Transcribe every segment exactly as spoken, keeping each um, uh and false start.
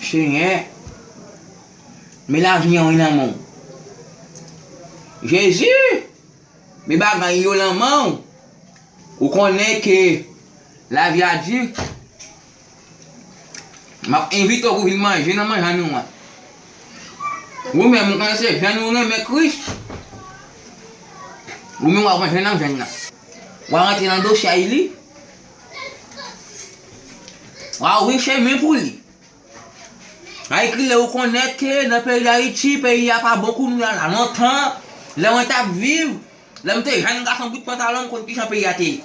Senyè, men lavi an nan men w. Jezi, men bagay yo nan men w. Ou konnen ke lavi a di. M ap envite w pou vin manje nan manje nou an. Ou menm, ou konnen se jèn ou renmen Kris. Ou menm w ap manje nan jèn nan. W a rantre nan dosye a li. W a ouvri chemen pou li. Ay, kilè ou konnen ke nan peyi Dayiti, peyi a pa bon kounye a la. Lontan, lè mwen t ap viv, lè m te jèn gason bout pantalon, m konn kijan peyi a te ye.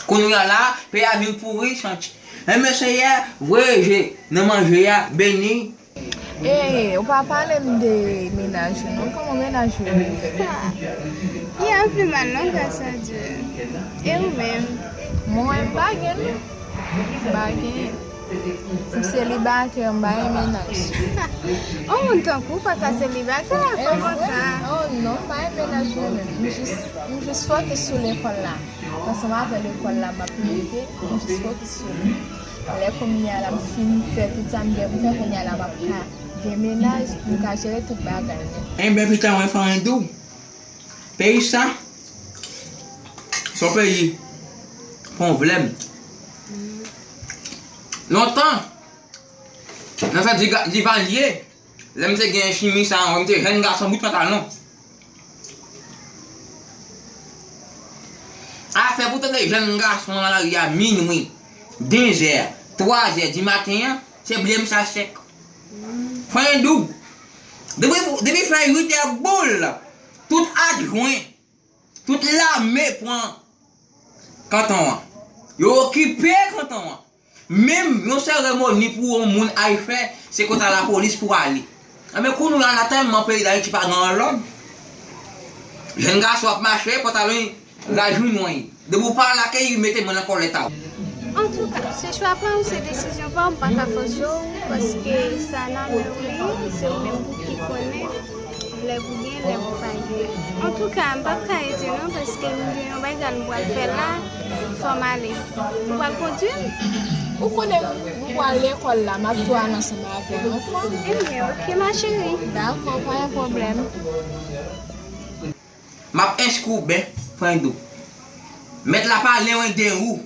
Kounye a la, peyi a vin pouri, santi. Enben, Senyè, voye je nan manje a, beni. Ee, ou pa pale m de mennaj ou non. Kòman mennaj ou ye? Ah, li ap pi mal non, gras a Dye. E ou menm? Mwen, m pa gen non. M pa gen. M selibatè, m pa gen mennaj. On moun tankou w pa ka selibatè, kòman sa? Oh non, m pa gen mennaj mwen menm. M jis, m jis fokis sou lekòl la. Ansanm avè lekòl la, m ap mete, m jis fokis sou li. Lè kounye a la, m fin fè tout sa m gen pou m fè, kounye a la, m ap ka gen mennaj, m ka jere tout bagay mwen. Enben, pita mwen fè anyen di w. Peyi sa, se yon peyi pwoblèm. Lontan, nan sa Diga-, Divalye, lè m te gen chimis sa, m te jèn gason bout pantalon. Afè pou tande jèn gason nan lari a minwi, dezè, twazè di maten an, se bliye m sa sèk. Fè yon dou. Depi, depi fè uit è boul, tout adjwen, tout lame pran kanton an. Yo okipe kanton an. Menm yon seremoni pou yon moun al fè, se konsa lapolis pou ale. Enben, kounye a la, tèlman peyi Dayiti pa gen lòd. Jèn gason ap mache, pantalon lajounen. Depi w pa lakay, mete men nan kòlèt a w. Antouka, se chwa pa w, se desizyon pa w, m pa ka fòse w, paske sa nan men w li, se ou menm pou ki konnen lè pou gen, lè pou pa gen. Antouka, m p ap ka ede non, paske m gen yon bagay m pral fè la, fò m ale. Ou pral kondui m? Ou konnen m pral lekòl la, m ap tou al ansanm avè w, oke? Ebyen, oke, ma chérie. Dakò, pa gen pwoblèm. M ap enskri w byen, Frendo. Mèt la pale w de ou.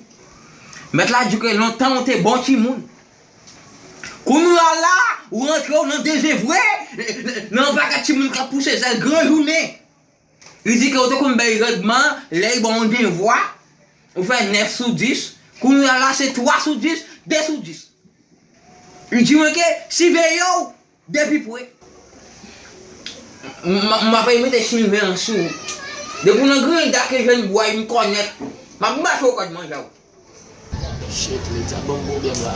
Mèt la di ke lontan ou te bon timoun. Kounye a la, ou rantre w nan dezevwe, nan yon pakèt timoun k ap pouse zèl gran jounen. Li di ke ou te konn bay randman, lè li ba w yon devwa, ou fè nèf sou dis. Kounye a la, se twa sou dis, de sou dis. Li di mwen ke siveye w de pi pre. M, m, m ap mete siveyans sou ou. Depi w nan granda ke jèn bway m kònèt, m ap mache w kòd manje w. Shit, Lydia ban m pwoblèm la.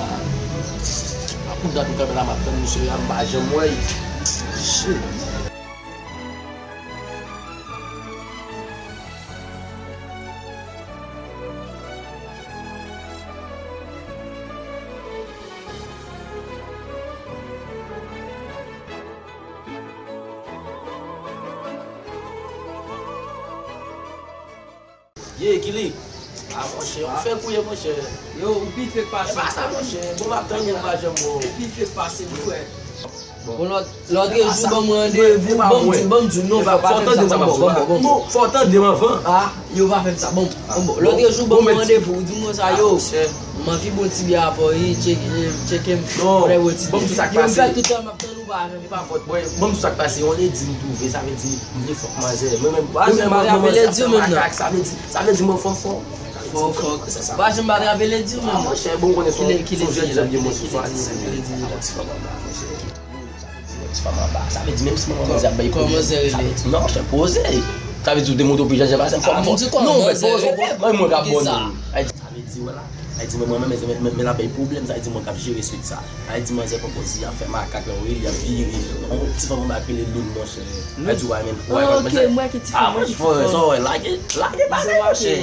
Akout dat ou kanpe la, m ap tann misye a, m pa janm wè l. Shit. Ye, Gili. A, monchè, ou fèk ou ye, monchè. Yo, ou pi fèk pase. E pa sa, monchè. Bon, m ap tann ou, m pa janm wè w. Ou pi fèk pase, wi, frè. Bon, lòt, lòt jou, ban m randevou, ban m di, ban m di w non, fò w tande m sa m ap di w la. Fò w tande m anvan. A, yo pa fè m sa. Bon, bon, bon. Lòt jou, ban m randevou, ou di m konsa, yo. M anvi bwè ti byè avè w, wi, tcheke, tcheke m. Non, konnen bwè ti byè. Ban m di sa k pase. Yo, m fè tout tan m ap tann ou pa janm. E pa fòt mwen, ban m di sa k pase. Yon ledi m twouve, sa vle di m vle fòk manzè. Mwen menm, pa janm, mwen menm, sa vle di, sa vle di mwen fò fò. Fò fò. Sa, sa. Pa janm pa trape ledi ou menm. Ah, monchè, bon, konnen son, son jèn, jèn de mwen sou swa. Ti fanm anba, monchè. Ti fanm anba. Sa vle di, menm si manman manzè ap bay pwoblèm, sa vle di, non, monchè, poze. Sa vle di, ou te montre w pi jan jan pase m, fò m fò. Non, men poze, mwen, mwen ka bon non. Sa vle di, wè la. Sa vle di, mwen, mwen, men, men, men, men l ap bay pwoblèm, sa vle di, mwen k ap jere swit sa. Sa vle di, manzè poko di, ap fè makak, lè w rele, ap vire. Yon ti fanm anba k rele Loul, monchè. Sa vle di, w a menm, w a menm. Ok, m wè ki ti fanm, mwen ki fanm. Sa w wè, lage, lage bagay, monchè.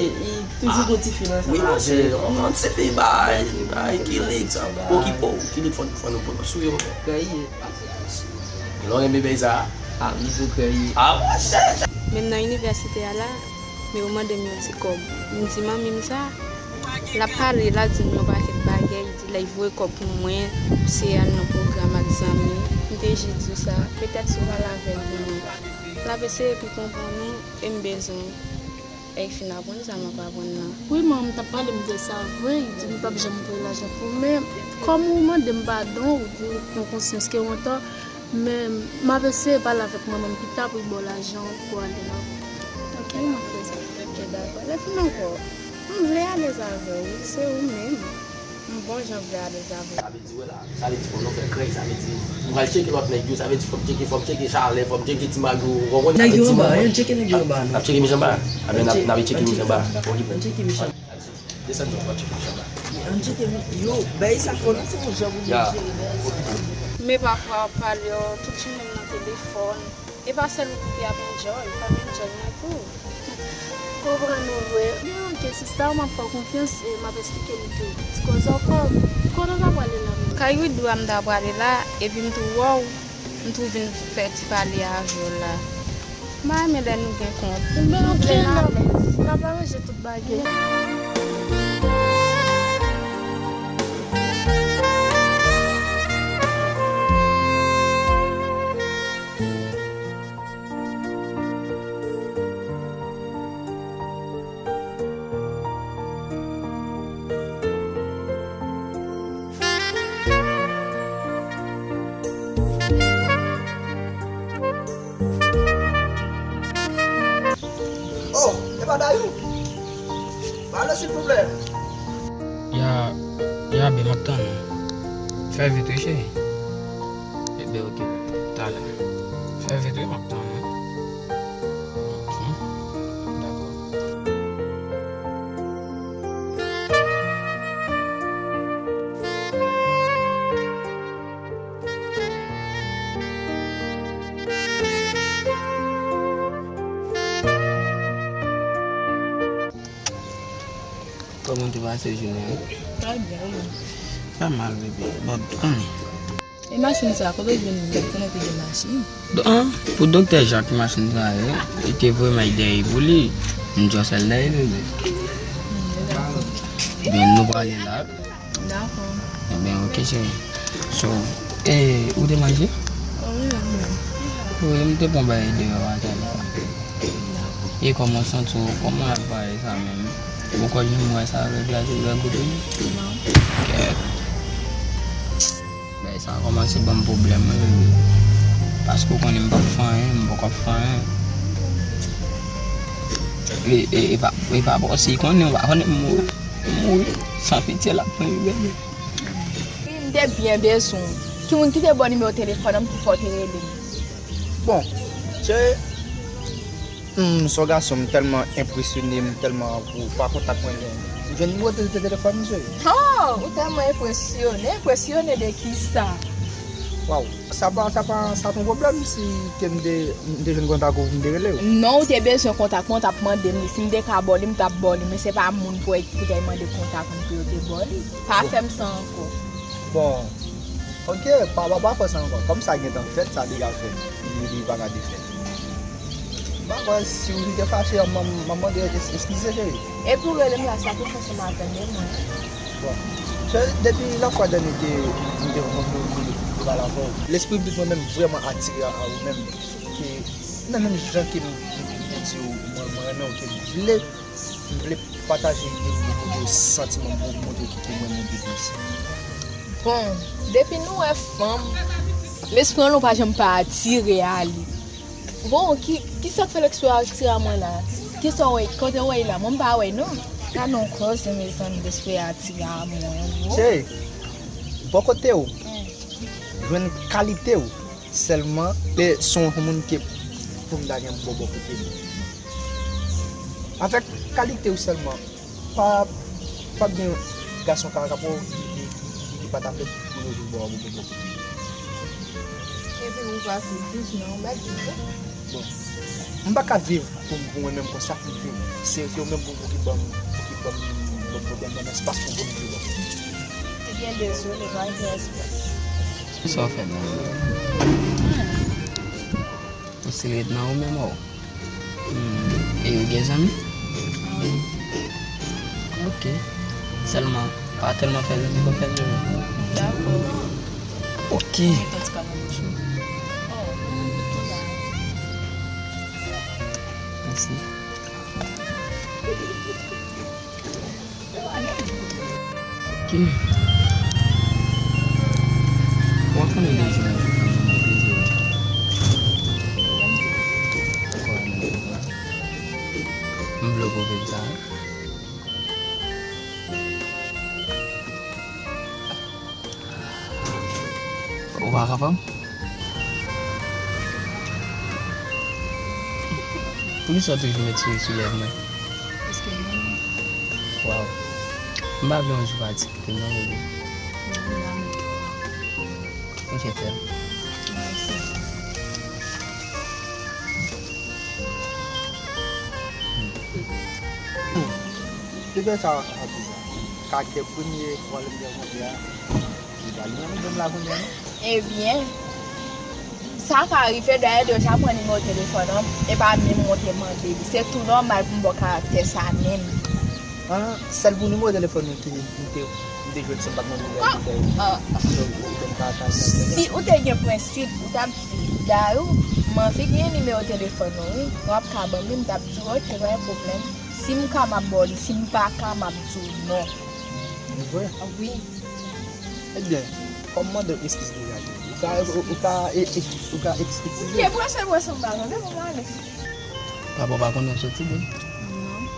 Toujou gon ti fi nan sa. Wi, monchè, yon, yon ti fi bay, bay, kilik, sa. Pokipo, kilik, fò, fò nou pran sou yo. Gaye. Lè w renmen bèy sa. Ah, m tou gaye. Ah, monchè. Menm nan inivèsite a la, men yo mande m yon ti kòb. M di manmi m sa, l ap pale, l ap di m yon pakèt bagay, li di lè l voye kòb pou mwen, se al nan pwogram ak zanmi. M te jis di w sa, petèt si w pale avè l pou mwen. L ap eseye pi konprann ou, e m bezwen w. Èk fin aprann sa m ap aprann nan. Wi, manman m t ap pale m de sa vre, li di m p ap janm voye lajan pou ou, men kòm ou mande m padon, ou di m pran konsyans ke w antò, men m ap eseye pale avèk manman m pita pou l ba w lajan pou w ale nan. Ok, m ap fè sa. Ok, dakò. Lè fin ankò, m vle alèz avè w, wi, se ou menm. M bon jan vle alèz avè w. Sa vle di, wè la, sa vle di fò nou fè krèy, sa vle di, m pral tcheke lòt nèg yo, sa vle di fò m tcheke, fò m tcheke Chalè, fò m tcheke Ti Maglo, ou konprann? Nèg yo anba, yo tcheke nèg yo anba, non. N ap tcheke Mich anba, a ben n ap, n ap tcheke Mich anba. Ok. Ann tcheke Mich anba. Desann non, w ap tcheke Mich anba. Ann tcheke Mich, yo, bèy sa fò nou fè yon jan pou nou jere bèy sa. Men pafwa w ap pale, yo, tout jounen m nan telefòn. E pa sèl ou ki ap enjoy, fè m enjoy mwen tou. Konprann ou vre. Byen, ok, sista, m ap fè w konfyans e m ap esplike li tou. Ti koze ankò, kote w ta prale la menm? Kay Widou a m ta prale la, epi m tou wè w, m tou vin fè ti pale avè w la. M pa renmen lè nou gen kont. Byen, ok, n ap, n ap aranje tout bagay. Oh, e pa Dayou? Pale, silvouplè. Ya, ya, ben, m ap tann ou. Fè vit, wi, cheri. Ebyen, ok, talè. Fè vit, wi, m ap tann ou. Ok, dakò. Kòman w te pase jounen an? Trè byen, wi. Sa mal, bebe. Bon, ann. E machin sa, kote w jwenn li? Konnen w te gen machin? An, pou Doktè Jacques machin sa ye, li te voye m al dèyè pou li. M just al dèyè li, bebe. Hmm, dakò. Ebyen, nou prale la. Dakò. Ebyen, ok, cheri. So, e, ou te manje? Wi, wi. Wi, m te pran bagay deyò a talè. E kòman w santi w? Kòman w ap pale sa menm? Ou poko janm wè sa avèk la, se lè goute li? Non. Kèt. Bagay sa kòmanse ban m pwoblèm, wi, wi. Paske w konnen m p ap fè anyen, m poko ap fè anyen. E, e, e pa, e pa bò, si konnen, w pa konnen m mouri. M mouri. San pitye l ap mouri, bebe. Wi, m te byen bezwen w. Ki moun ki te ba w nimewo telefòn an, ki fè w te rele m? Bon, se, hmm, se yon gason, m tèlman enpresyone, m tèlman, ou pa kontak mwen, m jwenn nimewo te, te telefòn misye. Oh, ou tèlman enpresyone, enpresyone de kisa? Waw, sa pa, sa pa, sa pa yon pwoblèm si ke m te, m te jwenn kontak ou pou m te rele w. Non, ou te bezwen kontak mwen, ou t ap mande m li. Si m te ka ba w li, m t ap ba w li, men se pa moun pou, pou te mande kontak mwen pou yo te ba w li. Pa fè m sa ankò. Bon, ok, pa, pa, pa fè sa ankò. Kòm sa gentan fèt, sa deja fèt. Li, li pa ka defèt. M pa kwè si w te fache, m, m, m ap mande es-, eskize, cheri. Epi w rele m la, sa pou fè ansanm avè m, e mwen. Bon, cheri, depi lafwa dènye ke m te rankontre w, m te pale avè w, lespri m di mwen menm vrèman atire a, a ou menm. Ke, nan menm jan ke m, m, m te di w, mwen, mwen renmen w, ke m vle M vle pataje de gwo kote santiman m pou montre ki ke mwen menm ki plis. Bon, depi nou wè fanm, lespri an nou pa janm pa atire a li. Bon, ki, ki sa k fè lespri a atire a mwen la? Ki sa w wè, kote w wè la? Mwen m pa wè non. Gade yon koze mezanmi, lespri a atire a mwen, wi. Cheri, bò kote w, jwenn kalite w sèlman, e se yon moun ke pou m ta gen bò bò kote m. Avèk kalite w sèlman, pa, pa gen gason ka rapò ki, ki, ki, ki pa ta fèt pou yo jwenn bò bò kote m. Epi ou pa viv non, ou pa viv. Bon, m pa ka viv pou, pou mwen menm konsa pou m viv. Se yo menm pou, pou ki ban m, pou ki ban m, ban m pwoblèm, ban m espas pou, pou m viv. Ebyen, dezole, pa gen espas. Sa w fè nan ou? Ou still ret nan ou menm, oh. Hmm, e ou gen zanmi? Ok. Sèlman, pa tèlman fè zanmi, pa fè zanmi. Dakò. Ok. Mwen tande pa nan bouch ou. Oh, mwen tout la. Mèsi. Ok. W ap konnen de jou mwen fè mwen plezi. Dakò, mwen vle w pwofite sa. Ou pa kapab? Poukisa w toujou met souri sou lèv mwen? Paske m renmen w. Waw. M pa vle yon jou pati kite m non, bebe. M renmen w. Mwen renmen w. Mwen renmen w. Hmm. Depi sa w ap di sa. Karaktè premye fwa lè m te rankontre a, li pa li menm menm la kounye a non. Ebyen, sa ka rive, dayè deja pran nimewo telefòn an, e pa menm mwen te mande li. Se tou nòmal pou m ba w karaktè sa menm. Ah, sèl pou nimewo telefòn ou ki m te, m te jwenn san m pa t mande w a, ou te, ou te m pa ta. Si ou te gen prensip, ou t ap di, Dayou, m anvi gen nimewo telefòn ou, wi. W ap ka ban m li, m t ap di w, ok, pa gen pwoblèm. Si m ka, m ap ba w li. Si m pa ka, m ap di w non. Vre? Wi. Ebyen, kòm mande w eskiz deja, ou ka, ou, ou ka, e, e, ou ka eksplike. Ki e prese mwen sanble avè w, depi mwen ale. Papa w pa konnen w soti, bon? Non.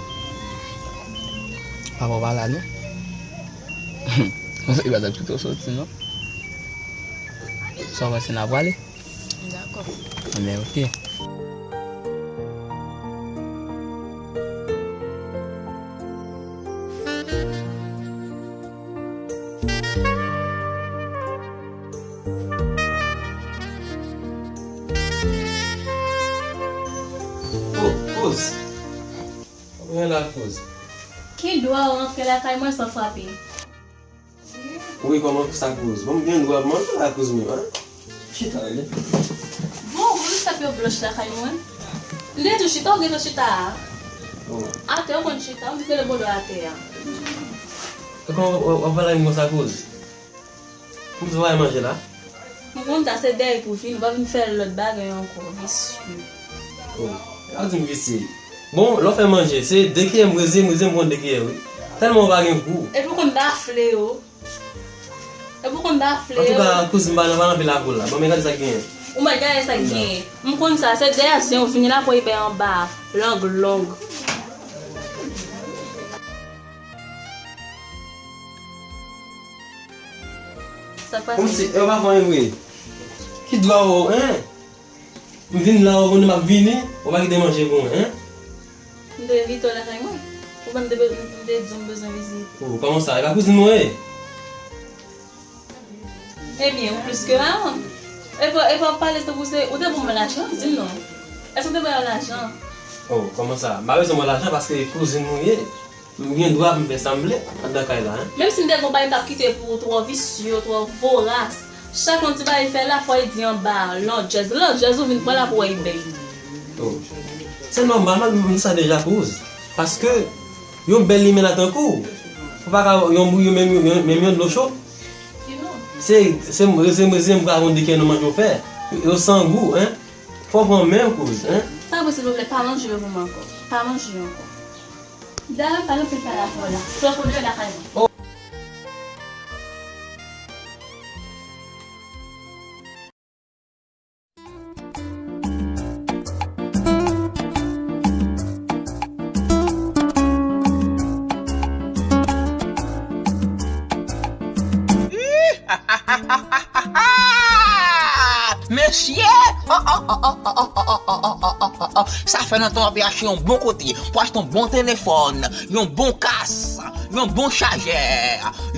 Papa w pa la, non? Mwen se li pa t ap kite w soti, non? Sa w panse n a prale? Dakò. Anben, ok. Oh, Kouz. Kòman w ye la, Kouz? Ki dwa w rantre lakay mwen san frape? Wi, kòman sa, Kouz? Bon, m gen dwa manje la, Kouz, menm, a? Chita, rele. Bon, ou jis ap yo blanch lakay mwen. M te di w chita, ou gentan chita a. Oh. Atè, ou konn chita, ou di rele bòdò atè a. E kòman w, w, w ap pale avè m konsa, Kouz? Kouz, w ap manje la? M konn sa, se dèyè pou vin, ou pa vin fè lòt bagay ankò, visye. Oh, pa di m visye. Bon, lè w fè manje, se de kiyè m reze, m reze, m pran de kiyè, wi. Tèlman w pa gen gou. Epi w konn bafle yo. Epi w konn bafle yo. Antouka, kouzin, m pa nan, pa nan anpil lakou la. Bon, men gade sa k genyen. Ou mèt gade sa k genyen. M konn sa, se dèyè zen w vini la pou w bay anba. Lang long. Sa k pase? Kòmsi, e w pa fè anyen vre. Ki dwa w, en? M vin la, ou konnen m ap vini, ou pa kite manje pou mwen, en? M te envite w lakay mwen. Ou pa m te, m te di w m bezwen vizit. Oh, kòman sa? E pa kouzin mwen ye? Ebyen, ou plis ke maman. Epa, epa w pale tankou se, ou te pou mwen lajan, di m non. Èske w te ba yo lajan? Oh, kòman sa? M pa bezwen mwen lajan paske kouzin mwen ye. M gen dwa pou m fè sa m vle anndan kay la, en. Menm si m te gon bagay m t ap kite pou ou, twò visye, twò voras. Chak yon ti bagay fè la, fò e di anba, landjèz, landjèz ou vin pran la pou wè e bèl. Oh. Se nòmal, m, m di sa deja, Kouz. Paske yon bèl limenna tankou w, ou pa ka yon bouyi, menm, menm, menm yon dlo cho. Se, se, se, se, se m ka konn di ki non manje w fè. Yo, yo san gou, en. Fò w pran men w, Kouz, en. Tanpri, silvouplè, pa manje yo pou mwen ankò. Pa manje yo ankò. Dam, pa nan pil pale avè w la. Sou kote lakay mwen. Mesye! Sa fè lontan w ap achte yon bon kote pou achte yon bon telefòn, yon bon kas, yon bon chajè,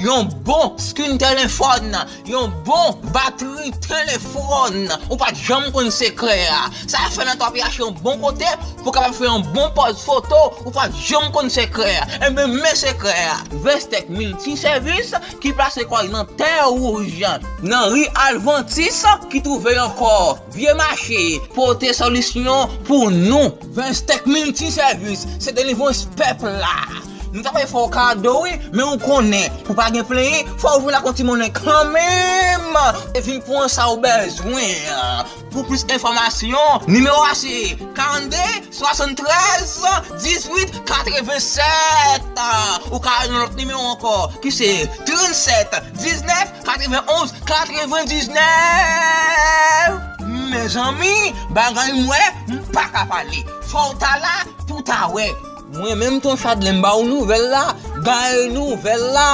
yon bon screen telefòn, yon bon batri telefòn. Ou pa t janm konn sekrè a. Sa fè lontan w ap achte yon bon kote pou w kapab fè yon bon pòz foto. Ou pa t janm konn sekrè a. Enben, men sekrè a. Vestec Multiservice ki plase kò l nan Tè Wouj, nan ri Alvantis ki twouve l ankò Vye Mache, pote solisyon pou nou. Vestec Multiservice, se delivrans pèp la. Nou ta pral fè w kado, wi, men ou konnen, pou pa gen plenyen, fò w vin ak yon ti monnen kanmenm. E vin pran sa w bezwen. Pou plis enfòmasyon, nimewo a se karannde, swasanntrèz, dizuit, katrevennsèt. Ou ka jwenn lòt nimewo ankò, ki se tranntsèt, diznèf, katrevenonz, katrevendiznèf. Mezanmi, bagay m wè, m pa ka pale. Fò w ta la pou w ta wè. Mwen menm, Ton Chadley, m ba w nouvèl la, gaye nouvèl la.